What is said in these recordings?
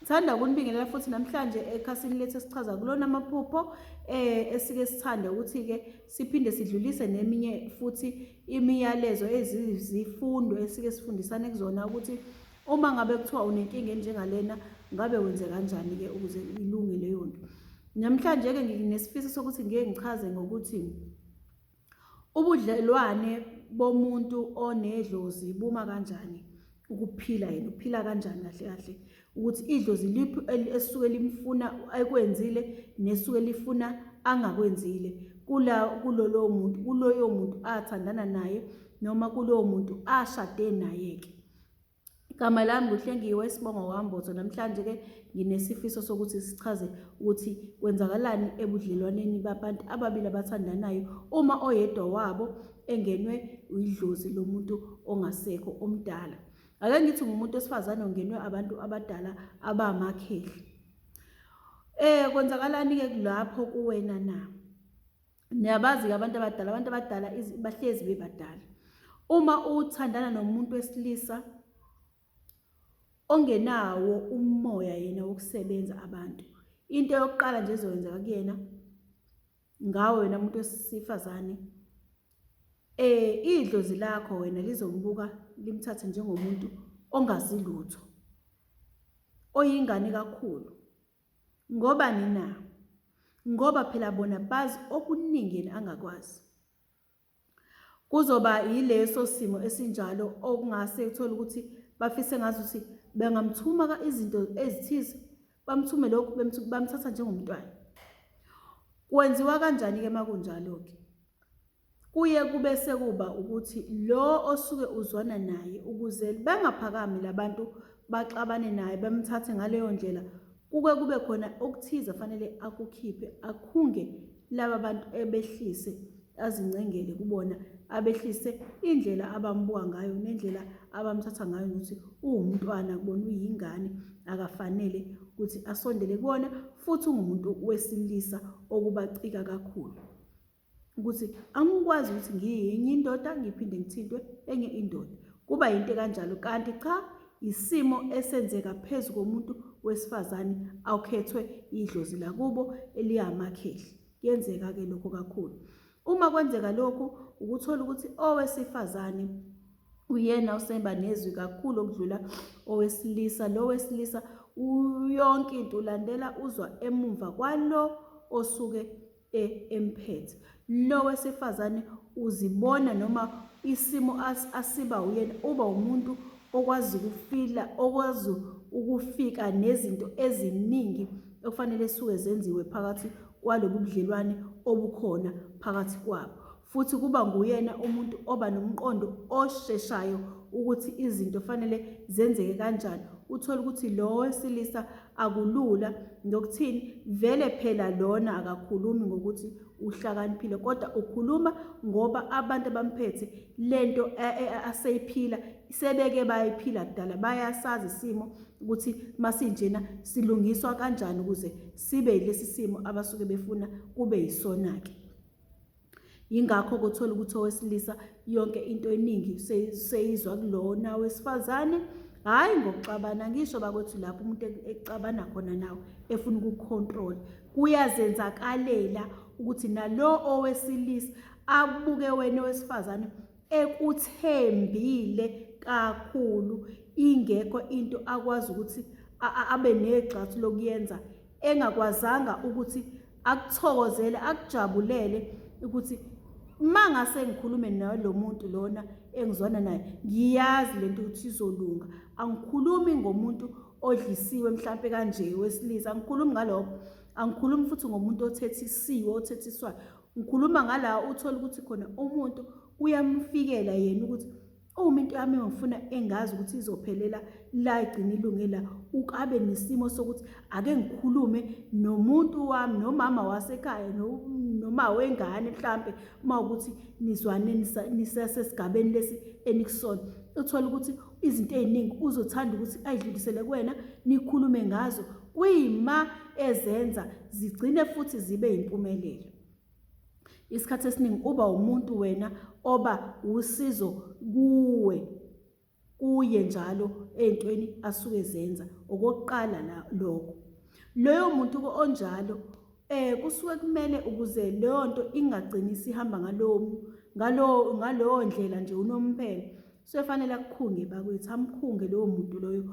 Thanda ukunibingelela futhi namhlanje ekhasini lethu esichaza kulona amaphupho esike sithande ukuthi-ke siphinde sidlulise neminye futhi imiyalezo ezizifundo esike sifundisane kuzona ukuthi uma ngabe kuthiwa unenkinga enjengalena ngabe wenze kanjani-ke ukuze ilunge leyo nto. Namhlanje-ke nginesifiso sokuthi ngike ngichaze ngokuthi Ubudlelwane bomuntu onedlozi buma kanjani ukuphila yena uphila kanjani kahle kahle ukuthi idlozi liphi esuke limfuna ekwenzile nesuke lifuna angakwenzile kula kulolo muntu kuloyo muntu athandana naye noma kulowo muntu ashade naye ke. Igama lami nguHlengiwe isibongo kwaMbotho. Namhlanje-ke nginesifiso sokuthi sichaze ukuthi kwenzakalani ebudlelwaneni babantu ababili abathandanayo uma oyedwa wabo engenwe idlozi lomuntu ongasekho omdala. Ake ngithi ngumuntu wesifazane ongenwe abantu abadala abamakhehla. Kwenzakalani-ke lapho kuwena na? Niyabazi-ke abantu abadala, abantu abadala bahlezi bebadala. Uma uthandana nomuntu wesilisa ongenawo umoya yena wokusebenza abantu, into yokuqala nje ezokwenzeka kuyena ngawe wena muntu wesifazane idlozi lakho wena lizombuka limthathe njengomuntu ongazi lutho, oyingane kakhulu. Ngobani na? Ngoba phela bona bazi okuningi yena angakwazi. Kuzoba yileso simo esinjalo okungase uthole ukuthi bafise ngazuthi bengamthuma izinto ezithize, bamthume lokhu, bamthatha njengomntwana. Kwenziwa kanjani-ke uma kunjalo-ke? Kuye kube sekuba ukuthi lo osuke uzwana naye ukuze bengaphakami labantu baxabane naye bemthathe ngaleyo ndlela kuke kube khona okuthize afanele akukhiphe akhunge laba bantu ebehlise azincengele kubona abehlise indlela abambuka ngayo nendlela abamthatha ngayo ukuthi uwumntwana kubona uyingane akafanele ukuthi asondele kubona futhi ungumuntu wesilisa okubacika kakhulu. Ukuthi angikwazi ukuthi ngiyenye indoda ngiphinde ngithintwe enye indoda. Kuba yinto ekanjalo kanti cha isimo esenzeka phezu komuntu wesifazane awukhethwe idlozi lakubo eliyamakhehla. Kuyenzeka-ke lokho kakhulu. Uma kwenzeka lokhu ukuthola ukuthi owesifazane uyena osemba nezwi kakhulu okudlula owesilisa. Lo wesilisa yonke into ulandela uzwa emumva kwalo osuke e emphethe. Lo wesifazane uzibona noma isimo asiba uyena uba umuntu okwazi ukufila okwazi ukufika nezinto eziningi okufanele suke zenziwe phakathi kwalobu budlelwane obukhona phakathi kwabo futhi kuba nguyena umuntu oba nomqondo osheshayo ukuthi izinto fanele zenzeke kanjani uthole ukuthi lo wesilisa akulula ngokuthini vele phela lona akakhulumi ngokuthi uhlakaniphile kodwa ukhuluma ngoba abantu abamphethe lento e, e, e, aseyiphila sebeke bayiphila kudala bayasazi isimo ukuthi masinjena silungiswa kanjani ukuze sibe lesi simo abasuke befuna kube yisona-ke. Yingakho kuthola ukuthi owesilisa yonke into eningi seyizwa kulona wesifazane hhayi ngokuxabana ngisho bakwethu lapho umuntu exabana khona nawe efuna ukukucontrol kuyazenzakalela ukuthi nalo owesilisa abuke wena owesifazane ekuthembile kakhulu ingekho into akwazi ukuthi abe negxathu lokuyenza engakwazanga ukuthi akuthokozele akujabulele ukuthi uma ngase ngikhulume nalo muntu lona engizwana naye ngiyazi lento ukuthi izolunga angikhulumi ngomuntu odlisiwe mhlampe kanje wesilisa angikhulumi ngalokho angikhulumi futhi ngomuntu othethisiwe othethiswayo ngikhuluma ngala uthola ukuthi khona umuntu kuyamfikela yena ukuthi Uma into yami ngifuna engazi ukuthi izophelela la igcina ilunge la ukabe nesimo sokuthi ake ngikhulume nomuntu wami nomama wasekhaya noma wengane mhlampe uma ukuthi nizwane nisesigabeni lesi enikusona uthole ukuthi izinto eziningi uzothanda ukuthi ayidlulisele kuwena nikhulume ngazo kuyima ezenza zigcine futhi zibe yimpumelelo. Isikhathi esiningi uba umuntu wena oba usizo kuwe. kuye njalo ey'ntweni asuke zenza. Okokuqala la lokho. Loyo muntu-ke onjalo kusuke kumele ukuze leyo nto ingagcini isihamba ngalowo ngalowo ngaleyo ndlela nje unomphela kusuke fanele akukhunge bakwethu amkhunge lowo muntu loyo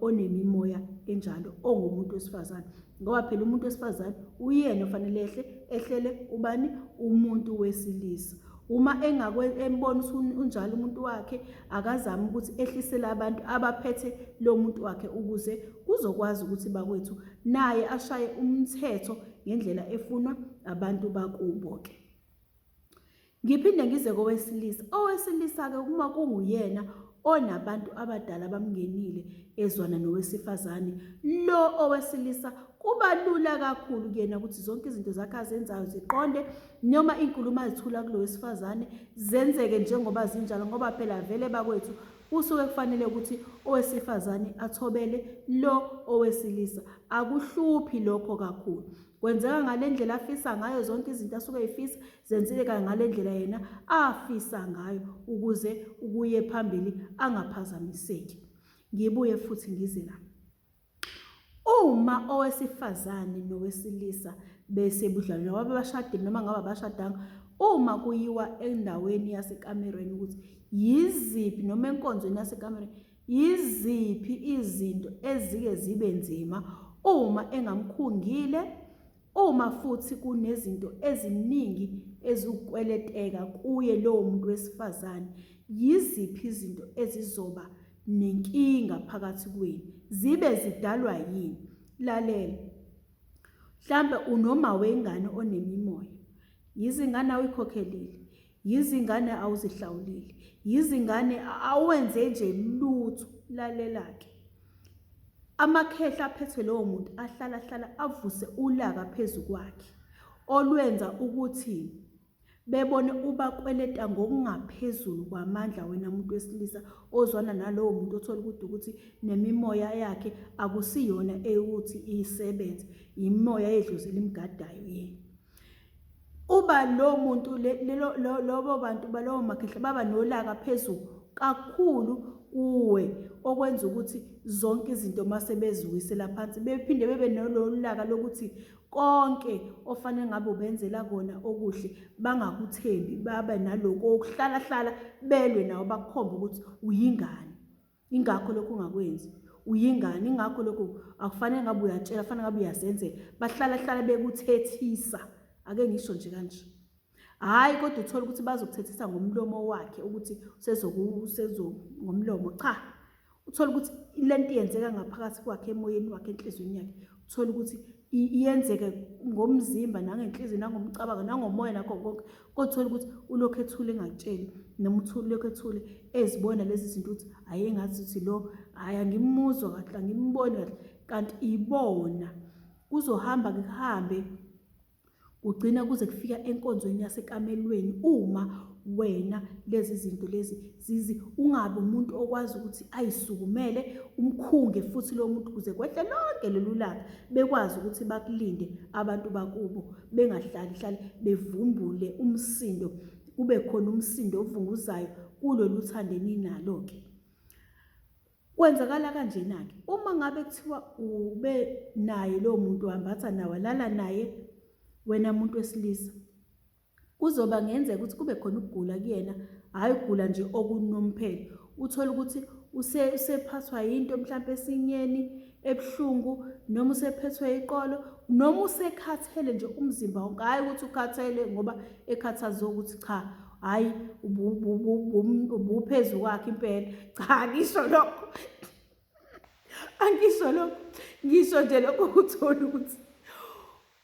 onemimoya enjalo ongumuntu wesifazane ngoba phela umuntu wesifazane uyena ofanele ehle ehlele ubani umuntu wesilisa uma embona ukuthi unjalo umuntu wakhe akazame ukuthi ehlisele abantu abaphethe lo muntu wakhe ukuze kuzokwazi ukuthi bakwethu naye ashaye umthetho ngendlela efunwa abantu bakubo-ke. Ngiphinde ngize kowesilisa. Owesilisa-ke uma kunguyena onabantu abadala abamngenile ezwana nowesifazane, lo owesilisa kuba lula kakhulu kuyena ukuthi zonke izinto zakhe azenzayo ziqonde noma iy'nkulumo azithula kulo wesifazane zenzeke njengoba zinjalo ngoba phela vele bakwethu kusuke kufanele ukuthi owesifazane athobele lo owesilisa. Akuhluphi lokho kakhulu. Kwenzeka ngale ndlela afisa ngayo zonke izinto asuke eyifisa zenzeka ngale ndlela yena afisa ngayo ukuze ukuye phambili angaphazamiseki. Ngibuye futhi ngize la. Uma owesifazane nowesilisa besebudlelwane noma bashadile noma ngabe abashadanga, uma kuyiwa endaweni yasekamerweni ukuthi yiziphi noma enkonzweni yasekamerweni yiziphi izinto ezike zibe nzima uma engamkhungile uma futhi kunezinto eziningi ezikweleteka kuye lowo muntu wesifazane yiziphi izinto ezizoba nenkinga phakathi kwenu zibe zidalwa yini lalela mhlambe unoma wengane onemimoya yizingane awuyikhokhelile yizingane awuzihlawulile yizingane awenze nje lutho lalela-ke amakhehla aphethwe lowo muntu ahlala hlala avuse ulaka phezu kwakhe olwenza ukuthi bebone ubakweleta ngokungaphezulu kwamandla wena muntu wesilisa ozwana nalowo muntu othola ukuthi ukuthi nemimoya yakhe akusiyona eyukuthi isebenze imimoya yedlozi elimgadayo yena uba lo muntu lelo lobo bantu balowo makhehla baba nolaka phezulu kakhulu kuwe okwenza ukuthi zonke izinto mase beziwisela phansi bephinde bebe nololaka lokuthi konke ofanele ngabe ubenzela kona okuhle bangakuthembi babe naloko okuhlala hlala belwe nawo bakukhombe ukuthi uyingane ingakho lokho ungakwenzi uyingane ingakho lokho akufanele ngabe uyatshela kufanele ngabe uyazenzela bahlala hlala bekuthethisa ake ngisho nje kanje hhayi kodwa uthole ukuthi bazokuthethisa ngomlomo wakhe ukuthi usezo ngomlomo cha uthole ukuthi lento yenzeka ngaphakathi kwakhe emoyeni wakhe enhliziyweni yakhe uthole ukuthi iyenzeke ngomzimba nangenhliziyo nangomcabango nangomoya nakho konke kodwa uthole ukuthi ulokhu ethule engakutsheli noma uthule ulokhu ethule ezibona lezi zinto ukuthi hhayi engathi ukuthi lo hhayi angimuzwa kahle angimboni kahle kanti ibona kuzohamba kuhambe Kugcina kuze kufika enkonzweni yasekamelweni uma wena lezi zinto lezi zizi ungabe umuntu okwazi ukuthi ayisukumele umkhunge futhi lo muntu kuze kwehle lonke lolu laka bekwazi ukuthi bakulinde abantu bakubo bengahlali hlali bevumbule umsindo kube khona umsindo ovunguzayo kulolu thando eninalo-ke. Kwenzakala kanjena-ke, uma ngabe kuthiwa ube naye lowo muntu wambatha naye walala naye wena muntu wesilisa, kuzoba ngenzeka ukuthi kube khona ukugula kuyena, hhayi ukugula nje okunomphelo. Uthole ukuthi usephathwa yinto mhlampe esinyeni ebuhlungu noma usephethwe iqolo noma usekhathele nje umzimba wonke, hhayi ukuthi ukhathele ngoba ekhathazwe ukuthi cha hhayi ubuphezu kwakhe impela cha angisho lokho angisho lokho ngisho nje lokho uthola ukuthi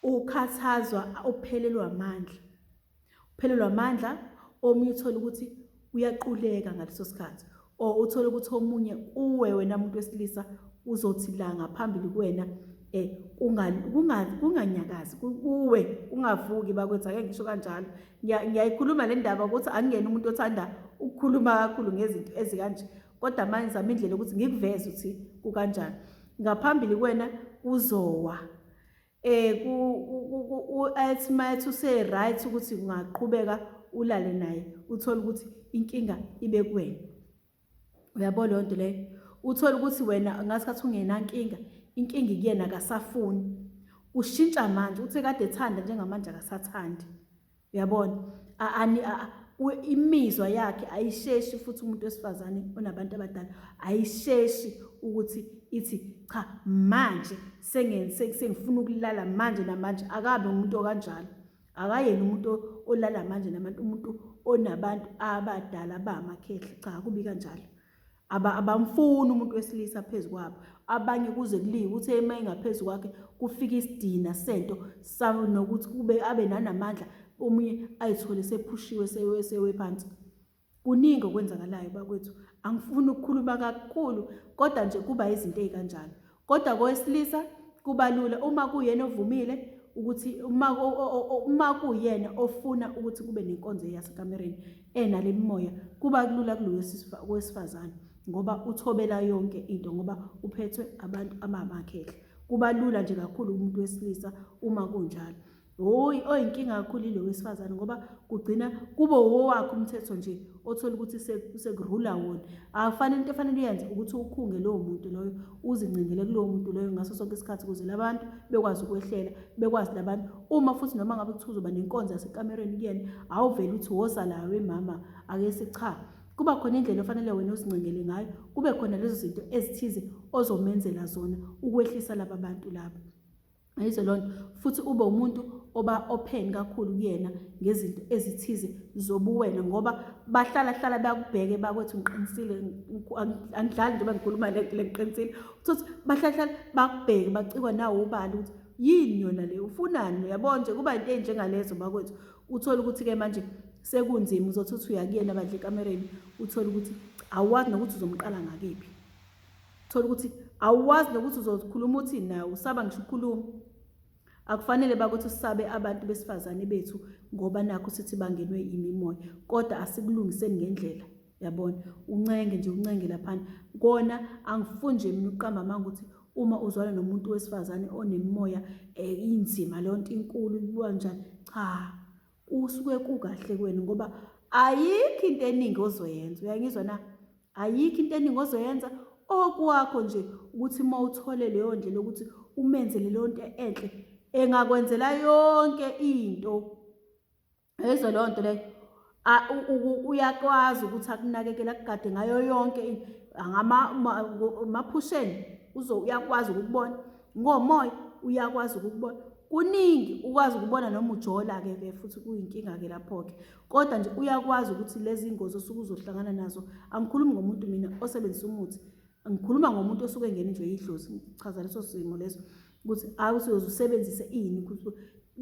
ukhathazwa uphelelwa amandla uphelelwa amandla omunye uthola ukuthi uyaquleka ngaleso sikhathi or uthole ukuthi omunye kuwe wena muntu wesilisa uzothi la ngaphambili kuwena eh kunganyakazi kuwe kungavuki bakwethu ake ngisho kanjalo ngiyayikhuluma le ndaba ukuthi angingena umuntu othanda ukukhuluma kakhulu ngezinto ezikanje kodwa manje ngizama indlela ukuthi ngikuveze ukuthi kukanjani ngaphambili kuwena kuzowa eh ku athi mayethi use right ukuthi ungaqhubeka ulale naye uthole ukuthi inkinga ibe kuwena. Uyabo leyo nto leyo? Uthole ukuthi wena ngasikhathi ungenankinga, inkinga ikuyena akasafuni. Ushintsha manje, uthe kade ethanda njengamanje akasathandi. Uyabona? Imizwa yakhe ayisheshi futhi umuntu wesifazane onabantu abadala ayisheshi ukuthi ithi cha manje sengifuna ukulala manje namanje akabe umuntu okanjalo. Akayena umuntu olala manje nabantu umuntu onabantu abadala bamakhehla cha kubi kanjalo. Abamfuni umuntu wesilisa phezu kwabo. Abanye kuze kuliwe uthe uma engaphezu kwakhe kufika isidina sento nokuthi kube abe nanamandla omunye ayithole sephushiwe sewe phansi. Kuningi okwenzakalayo bakwethu, angifuni ukukhuluma kakhulu kodwa nje kuba izinto ey'kanjalo. Kodwa kowesilisa kuba lula uma kuyena ovumile ukuthi uma kuyena ofuna ukuthi kube nenkonzo yasekamereni enale mimoya kuba kulula kulo wesifazane ngoba uthobela yonke into ngoba uphethwe abantu abamakhehla. Kuba lula nje kakhulu kumuntu wesilisa uma kunjalo. Hhoyi oyinkinga kakhulu ilo wesifazane ngoba kugcina kube owakhe umthetho nje othola ukuthi sekurula wona. Akufanele into efanele uyenze ukuthi ukhunge lowo muntu loyo uzincengele kulowo muntu loyo ngaso sonke isikhathi ukuze labantu bekwazi ukwehlela bekwazi labantu uma futhi noma ngabe kuthiwa uzoba nenkonzo yasekamereni kuyena awuvele uthi woza la wemama ake sicha kuba khona indlela ofanele wena uzincengele ngayo kube khona lezo zinto ezithize ozomenzela zona ukwehlisa laba bantu laba. Ayizwe loo nto futhi ube umuntu oba open kakhulu kuyena ngezinto ezithize zobuwena ngoba bahlala hlala bakubheke bakwethu ngiqinisile angidlali njengoba ngikhuluma le nto le ngiqinisile uthi bahlala hlala bakubheke bacikwa nawo ubala ukuthi yini yona le ufunani uyabona nje kuba into enjengalezo bakwethu uthole ukuthi-ke manje sekunzima uzothi uthi uyakuyena bandla ekamereni uthole ukuthi awazi nokuthi uzomqala ngakephi Thola ukuthi awuwazi nokuthi uzokhuluma uthini nawe usaba ngisho ukukhuluma. Akufanele bakuthi sisabe abantu besifazane bethu ngoba nakho sithi bangenwe imimoya kodwa asikulungiseni ngendlela yabona uncenge nje uncenge laphana kona angifuni nje mina ukuqamba amanga ukuthi uma uzwana nomuntu wesifazane onemimoya eh, inzima leyo nto inkulu ibuka njani cha kusuke kukahle kwenu ngoba ayikho into eningi ozoyenza uyangizwa na ayikho into eningi ozoyenza okwakho nje ukuthi uma uthole leyo ndlela yokuthi umenzele leyo nto enhle engakwenzela yonke into ayizwa leyo nto leyo uyakwazi ukuthi akunakekele akugade ngayo yonke into amaphusheni uyakwazi ukukubona ngomoya uyakwazi ukukubona kuningi ukwazi ukubona noma ujola-ke ke futhi kuyinkinga-ke lapho-ke kodwa nje uyakwazi ukuthi lezi ngozi osuke uzohlangana nazo angikhulumi ngomuntu mina osebenzisa umuthi ngikhuluma ngomuntu osuke engene nje idlozi ngichaza leso simo leso ukuthi awuthi uyoze usebenzise ini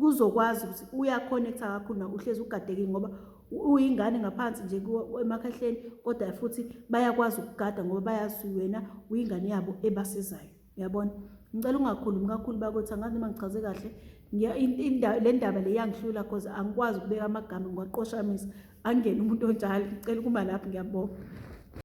kuzokwazi ukuthi uya-connect-a kakhulu na uhlezi ugadekile ngoba uyingane ngaphansi nje emakhehleni kodwa futhi bayakwazi ukugada ngoba bayazi wena uyingane yabo ebasizayo uyabona ngicela ungakhulumi kakhulu bakwethu angazi noma ngichaze kahle le ndaba le yangihlula cause angikwazi ukubeka amagama ngiwaqoshamisa angene umuntu onjalo ngicela ukuma lapho ngiyabonga.